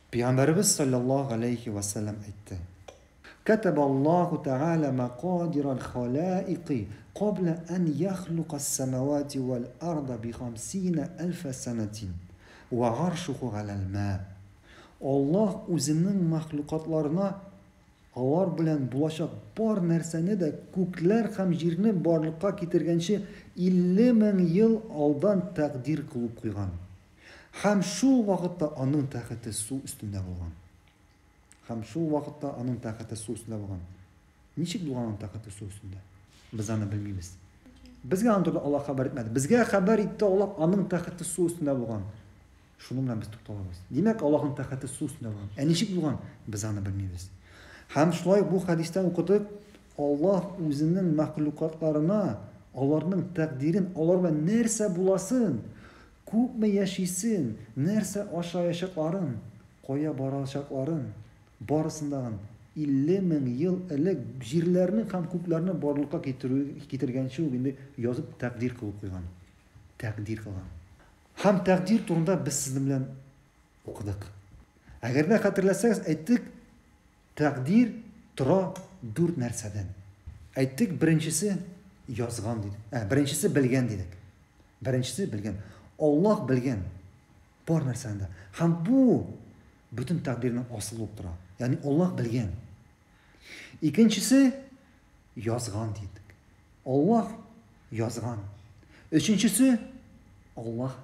Пәйгамбәребез саллаллаһу галәйһи вә сәлләм әйтте: Кәтәбә Аллаһу Тәгалә мәкадирал халаикы каблә ән яхлукас самавати вәл арда би хамсина әлфә сәнәтин вә гаршуху галәл мә. Аллаһ үзенең мәхлукатларына алар белән булачак бар нәрсәне дә күкләр һәм җирне барлыкка китергәнче 50 мең ел алдан тәкъдир кылып куйган. Һәм шул вакытта аның тәхете су өстендә булган. Һәм шул вакытта аның тәхете су өстендә булган. Ничек булган аның тәхете су өстендә? Без аны белмибез. Безгә аның турында Аллаһ хәбәр итмәде. Безгә хәбәр итте Аллаһ, аның тәхете су өстендә булган. Шуның белән без тукталабыз. Димәк, Аллаһның тәхете су өстендә булган. Ә ничек булган? Без аны белмибез. Һәм шулай бу хәдистән укыдык, Аллаһ үзенең мәхлукатларына аларның тәкъдирен, алар белән нәрсә буласын, Күпме яшисен, нәрсә ашаячакларын, кая барачакларын, барысын дагын 50 мең ел элек җирләрне һәм күкләрне барлыкка китерү, китергәнче үк инде язып тәкъдир кылып куйган. Тәкъдир кылган. Һәм тәкъдир турында без сезнең белән укыдык. Әгәр дә хәтерләсәгез, әйттек, тәкъдир тора дүрт нәрсәдән. Әйттек, беренчесе язган дидек. Ә, беренчесе белгән дидек. Беренчесе белгән. Аллаһ белгән бар нәрсәне дә. Һәм бу бөтен тәкъдирнең асылы булып тора. Ягъни Аллаһ белгән. Икенчесе язган дидек. Аллаһ язган. Өченчесе Аллаһ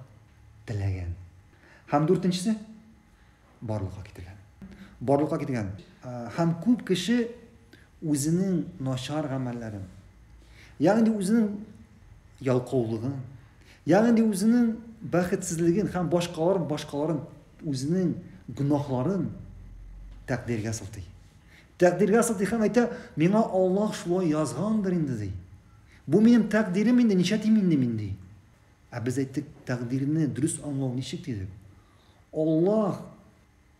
теләгән. Һәм дүртенчесе барлыкка китергән. Барлыкка китергән. Һәм күп кеше үзенең начар гамәлләрен, ягъни үзенең ялкаулыгын, ягъни үзенең бәхетсезлеген һәм башкаларын, башкаларын үзенең гөнаһларын тәкъдиргә сылтый. Тәкъдиргә сылтый һәм әйтә, миңа Аллаһ шулай язгандыр инде ди. Бу минем тәкъдирем инде, ничәтим инде мин ди. Ә без әйттек, тәкъдирне дөрес аңлау ничек дидек? Аллаһ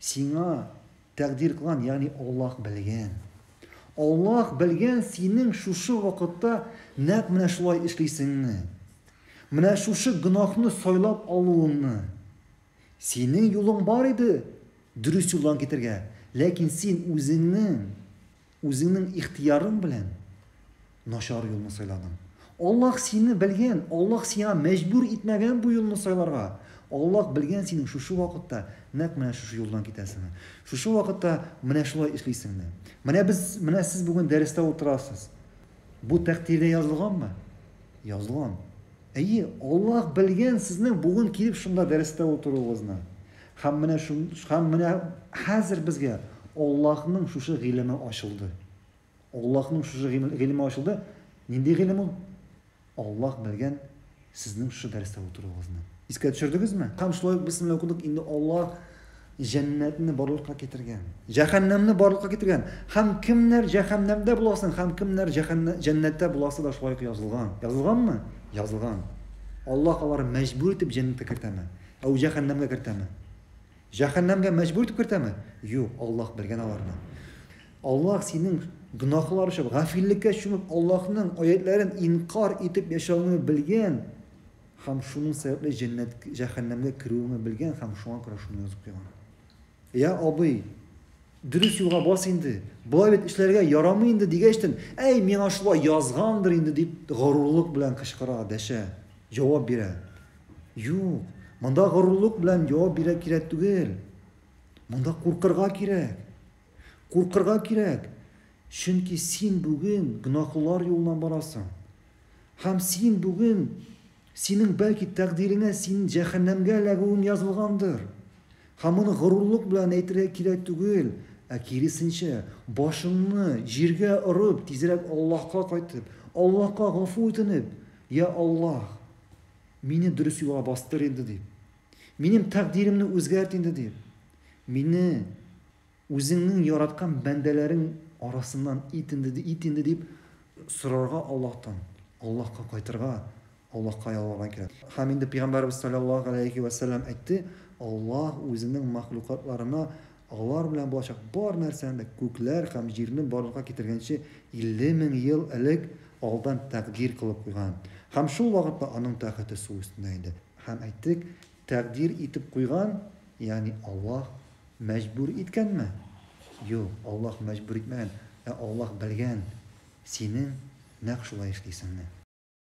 сиңа тәкъдир кылган, ягъни Аллаһ белгән. Аллаһ белгән синең шушы вакытта нәкъ менә шулай эшлисеңне. Менә шушы гөнаһны сайлап алуыңны. Синең юлың бар иде дөрес юлдан китергә, ләкин син үзеңнең Үзеңнең ихтыярың белән начар юлны сайладың. Аллаһ сине белгән, Аллаһ сиңа мәҗбүр итмәгән бу юлны сайларга. Аллаһ белгән синең шушы вакытта нәкъ менә шушы юлдан китәсеңне. Шушы вакытта менә шулай эшлисеңне. Менә без, менә сез бүген дәрестә утырасыз. Бу тәкъдирдә язылганмы? Язылган. Әйе, Аллаһ белгән сезнең бүген килеп шунда дәрестә утыруыгызны. Һәм менә шун, һәм менә хәзер безгә Аллаһның шушы гыйлеме ачылды. Аллаһның шушы гыйлеме ачылды. Нинди гыйлем ул? Аллаһ белгән сезнең шушы дәрестә утыруыгызны. Искә төшердегезме? Һәм шулай ук без сезнең укыдык, инде Аллаһ җәннәтне барлыкка китергән, җәһәннәмне барлыкка китергән. Һәм кемнәр җәһәннәмдә буласын, һәм кемнәр җәннәттә буласы да шулай ук язылган. Язылганмы? Язылган. Аллаһ аларны мәҗбүр итеп җәннәткә кертәме? Ә ул җәһәннәмгә кертәме? Җәһәннәмгә мәҗбүр итеп кертәме? Юк, Аллаһ белгән аларны. Аллаһ синең гөнаһлар өчен гафиллеккә чумып, Аллаһның аятларын инкар итеп яшәвеңне белгән һәм шуның сәбәпле җәннәт җәһәннәмгә керүеңне белгән һәм шуңа күрә шуны язып куйган. Я абый, дөрес юлга бас инде. Болай бит эшләргә ярамый инде дигәчтен, әй, миңа шулай язгандыр инде дип горурлык белән кычкыра, дәшә, җавап бирә. Юк, монда горурлык белән җавап бирә кирәк түгел. Монда куркырга кирәк. Куркырга кирәк. Чөнки син бүген гөнаһлылар юлыннан барасың. Һәм син бүген синең бәлки тәкъдиреңә син җәһәннәмгә эләгүең язылгандыр. Һәм моны горурлык белән әйтергә кирәк түгел, ә киресенчә, башыңны җиргә орып, тизрәк Аллаһка кайтып, Аллаһка гафу үтенеп, Я Аллаһ, мине дөрес юлга бастыр инде дип, минем тәкъдиремне үзгәрт инде дип, мине Үзеңнең яраткан бәндәләрең арасыннан ит инде, ит инде дип сорарга Аллаһтан, Аллаһка кайтырга, Аллаһка ялварырга кирәк. Һәм инде Пәйгамбәребез салләллаһу галәйһи вә сәлләм әйтте, Аллаһ үзенең мәхлукатларына алар белән булачак бар нәрсәне дә күкләр һәм җирне барлыкка китергәнче 50 мең ел элек алдан тәкъдир кылып куйган. Һәм шул вакытта аның тәхете су өстендә иде. Һәм әйттек, тәкъдир итеп куйган, ягъни Аллаһ. Мәҗбүр иткәнме? Юк, Аллаһ мәҗбүр итмәгән, ә Аллаһ белгән синең нәкъ шулай эшлисеңне.